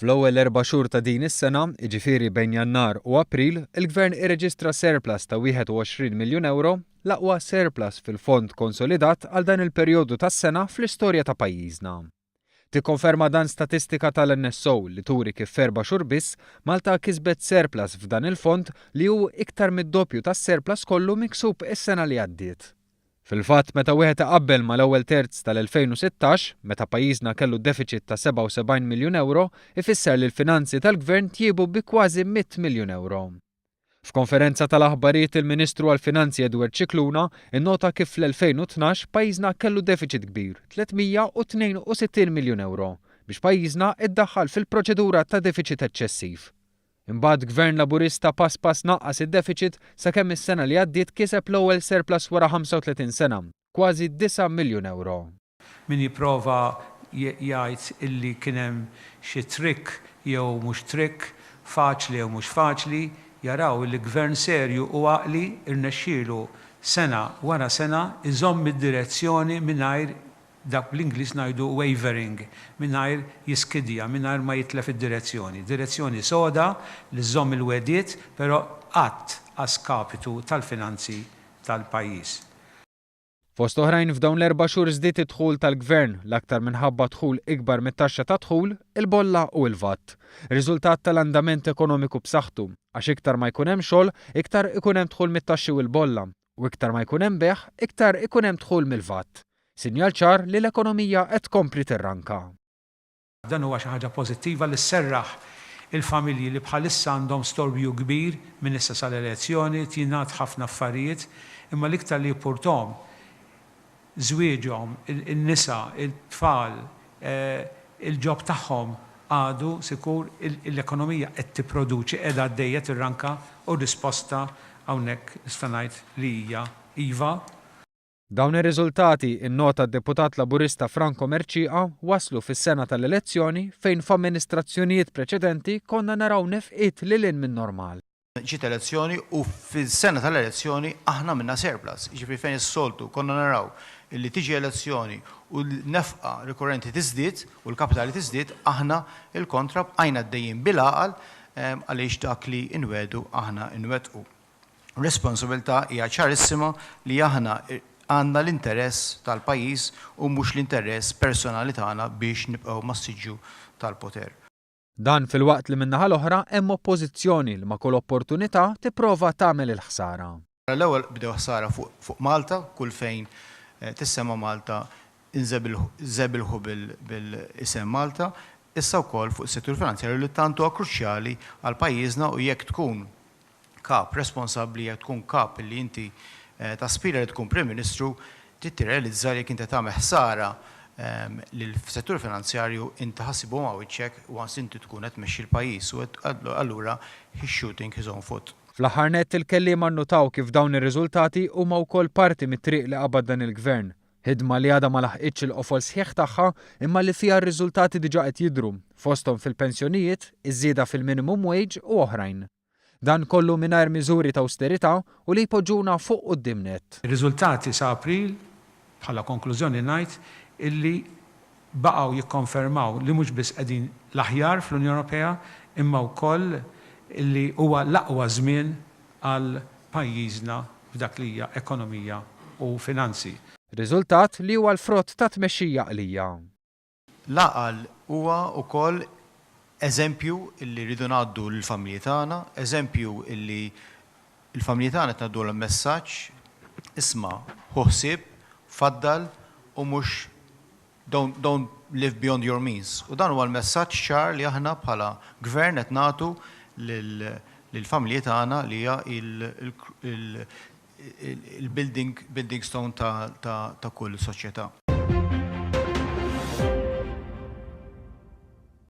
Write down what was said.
Fl-ewwel erba' xhur ta' din is-sena, jiġifieri bejn Jannar u April, il-Gvern irreġistra surplus ta' 21 miljun ewro, l-aqwa surplus fil-fond konsolidat għal dan il-perjodu tas-sena fl-istorja ta' pajjiżna. Tikkonferma dan statistika tal-NSO li turi kif f'erba' xhur biss, Malta kisbet surplus f'dan il-fond li hu iktar mid-doppju tas-surplus kollu miksub is-sena li għaddiet. Fil-fatt, meta wieħed iqabbel mal-ewwel terz tal-2016, meta pajjiżna kellu defiċit ta' 77 miljun ewro, ifisser li l-finanzi tal-Gvern tjiebu bi kważi 100 miljun ewro. F'konferenza tal-aħbarijiet il-Ministru għall-Finanzi Edward Scicluna nnota kif fl-2012 pajjiżna kellu defiċit kbir, 362 miljun ewro, biex pajjiżna iddaħħal fil-proċedura ta' defiċit eċċessiv. Imbagħad Gvern Laburista pass pass naqqas id-defiċit sakemm is-sena li għaddiet kiseb l-ewwel surplus wara 35 sena, kważi 9 miljun ewro. Min jipprova jgħid illi kien hemm xi trick jew mhux trick, faċli jew mhux faċli, jaraw illi Gvern serju u għaqli rnexxielu sena wara sena jżomm id-direzzjoni mingħajr dak bl-Ingliż ngħidu wavering, mingħajr jiskidja, mingħajr ma jitlef id-direzzjoni. Direzzjoni soda li żżomm il-wegħdiet, però qatt a skapitu tal-finanzi tal-pajjiż. Fost oħrajn f'dawn l-erba' xhur żdied id-dħul tal-Gvern, l-aktar minħabba dħul ikbar mit-taxxa tad-dħul, il-bolla u l-VAT. Riżultat tal-andament ekonomiku b'saħħtu, għax iktar ma jkun hemm xogħol, iktar ikun hemm dħul mit-taxxi u l-bolla, u iktar ma jkun hemm bejgħ, iktar ikun hemm dħul mill-VAT. Sinjal ċar li l-ekonomija qed tkompli tirranka. Dan huwa xi ħaġa pożittiva li sserraħ il-familji li bħalissa għandhom storbju kbir minn issa sal-elezzjoni, qed jingħad ħafna affarijiet, imma l-iktar li jippurthom żwieġhom, in-nisa, it-tfal, il-job tagħhom għadu sikur, l-ekonomija qed tipproduċi, qiegħda għaddejja tirranka u r-risposta hawnhekk nista' ngħid li hija iva. Dawn ir-riżultati, innota d-Deputat Laburista Franco Mercieca, waslu fis-sena tal-elezzjoni fejn f'amministrazzjonijiet preċedenti konna naraw nefqiet lil hinn min-normal. Ġiet elezzjoni u fis-sena tal-elezzjoni aħna għamilna surplus, jiġifieri fejn is-soltu konna naraw illi tiġi elezzjoni u l-nefqa rikurrenti tiżdied u l-kapitali tiżdied, aħna il-kontra bqajna għaddejjin bil-għaqal għaliex dak li nwiegħdu aħna nwettqu. Responsabilità hija ċarissima li aħna għandna l-interess tal-pajjiż u mhux l-interess personali tagħna biex nibqgħu mas-siġġu tal-poter. Dan filwaqt li min-naħa l-oħra hemm Oppożizzjoni li ma' kull opportunità tipprova tagħmel il-ħsara. L-ewwel bdew ħsara fuq Malta, kull fejn tissemma Malta nżebilħu bil-isem Malta, issa wkoll fuq is-settur finanzjarju li tant huwa kruċjali għal pajjiżna u jekk tkun kap responsabbli, jekk tkun kap li inti taspira li tkun Prim Ministru, trid tirrealizza li jekk inti tagħmel ħsara lill-settur finanzjarju inti ħa ssibu ma' wiċċek once inti tkun qed tmexxi l-pajjiż u allura he's shooting his own foot. Fl-aħħar nett il-kelliema nnutaw kif dawn ir-riżultati huma wkoll parti mit-triq li qabad dan il-Gvern. Ħidma li għadha ma laħqitx il-qofol sħiħ tagħha imma li fiha r-riżultati diġà qed jidhru, fosthom fil-pensjonijiet, iż-żieda fil-minimum wage u oħrajn. Dan kollu mingħajr miżuri ta' awsterità u li jpoġġuna fuq quddiem nett. Ir-riżultati sa April, bħala konklużjoni ngħid illi baqgħu jikkonfermaw li mhux biss qegħdin l-aħjar fl-Unjoni Ewropea imma wkoll illi huwa l-aqwa żmien għal pajjiżna f'dak li hija ekonomija u finanzi. Riżultat li huwa l-frott ta' tmexxija għaqlija. L-għaqal huwa wkoll eżempju li rridu ngħaddu lill-familji tagħna, eżempju li l-familji tagħna qed ngħaddulhom messaġġ, isma' ħu ħsieb, faddal u mhux don't, don't live beyond your means. U dan huwa l-messaġġ ċar li aħna bħala gvern qed nagħtu lill-familji tagħna li hija il-building stone ta' kull soċjetà.